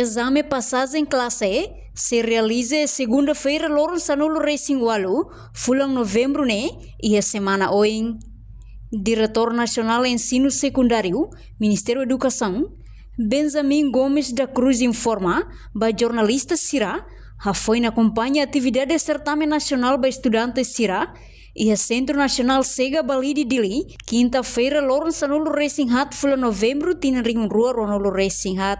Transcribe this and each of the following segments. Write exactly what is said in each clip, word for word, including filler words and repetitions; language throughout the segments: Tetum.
Ezame pasajen klase sei realiza iha segunda-feira loron sanulu-resin-ualu fulan Novembru ne'e, iha semana oin. Diretór Nasionál Ensinu Sekundáriu, Ministériu Edukasaun, Benjamin Gomes da Cruz informa ba jornalista sira, hafoin akompaña atividade sertamen nasionál ba estudante sira iha Sentru Nasionál Sega Balide, Dili, kinta-feira loron sanulu-resin-haat fulan Novembru tinan rihun rua ruanulu-resin-haat.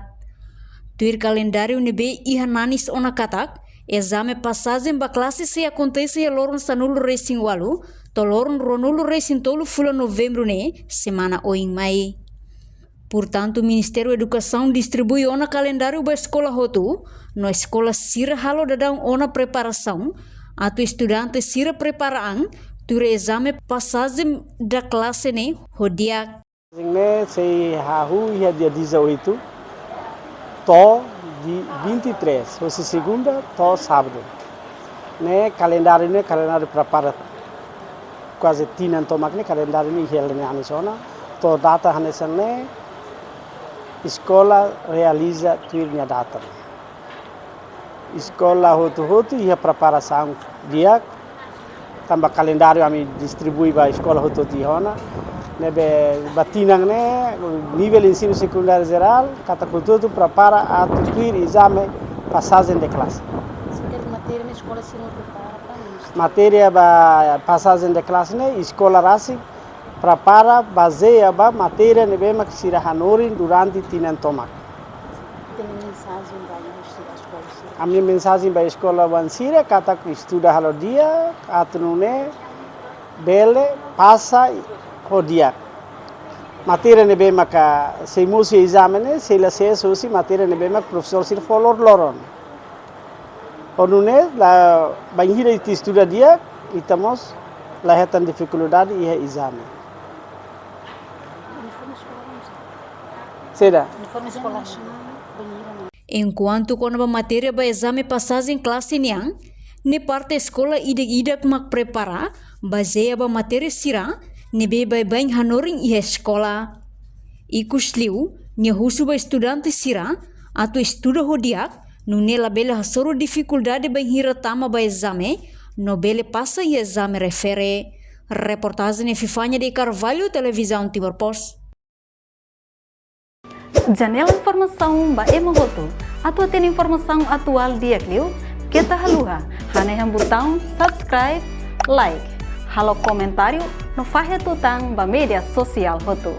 Tuir kalendáriu ne'ebé iha nanis ona katak, ezame pasajen ba klase sei akontese iha loron sanulu-resin-ualu to'o loron ruanulu-resin-tolu fulan Novembru ne'e, semana oin mai. Portantu, Ministériu Edukasaun distribui ona kalendáriu ba eskola hotu, no eskola sira halo daudaun ona preparasaun atu estudante sira prepara an tuir ezame pasajen da klase ne'e ho di'ak. Ezame ne'e sei hahú iha dia dezoito to'o dia vinte e três, hosi segunda to'o sábadu. Ne'e kalendáriu ne'e, kalendáriu prepara kuaze tinan tomak ne'e, kalendáriu ne'e iha hela ne'e anisona, to'o data hanesan ne'e, eskola realiza tuir nia data. Eskola hotu-hotu iha preparasaun di'ak, tanba kalendáriu ami distribui ba eskola hotu-hotu iha ona. Ne'ebé ba tinan ne'e, nivel ensinu sekundáriu jerál, katak hotu-hotu prepara atu tuir ezame pasajen de klase. Sira matéria ne'e eskola sira prepara, tá, ministru? Matéria ba pasajen de klase ne'e, eskola rasik prepara bazeia ba matéria ne'ebé mak sira hanorin durante tinan tomak. Ita-nia mensajen ba eskola sira? Ami-nia mensajen ba eskola oan sira katak estuda halo di'ak, atu nune'e bele pasa ho di'ak. Matéria ne'ebé maka sei mosu iha ezame ne'e, sei la sees hosi matéria ne'ebé mak profesór sira fó loroloron. Ho nune'e, la, bainhira ita estuda di'ak, ita mós la hetan difikuldade iha ezame. Uniforme eskola, saida? Uniforme eskola. Enkuantu kona-ba matéria ba ezame pasajen klase nian, ne'e parte eskola ida-idak mak prepara bazeia ba matéria sira ne'ebé baibain hanorin iha eskola. Ikusliu, nia husu ba estudante sira atu estuda ho di'ak, nune'e labele hasoru difikuldade bainhira tama ba ezame, no bele pasa iha ezame refere. Reportajen Epifania de Carvalho, Televizaun Timor Post. Janela informasaun ba ema hotu. Atu hatene informasaun atuál di'ak liu, keta haluha hanehan butaun subscribe, like, halo komentáriu no fahe tutan ba média sosiál hotu.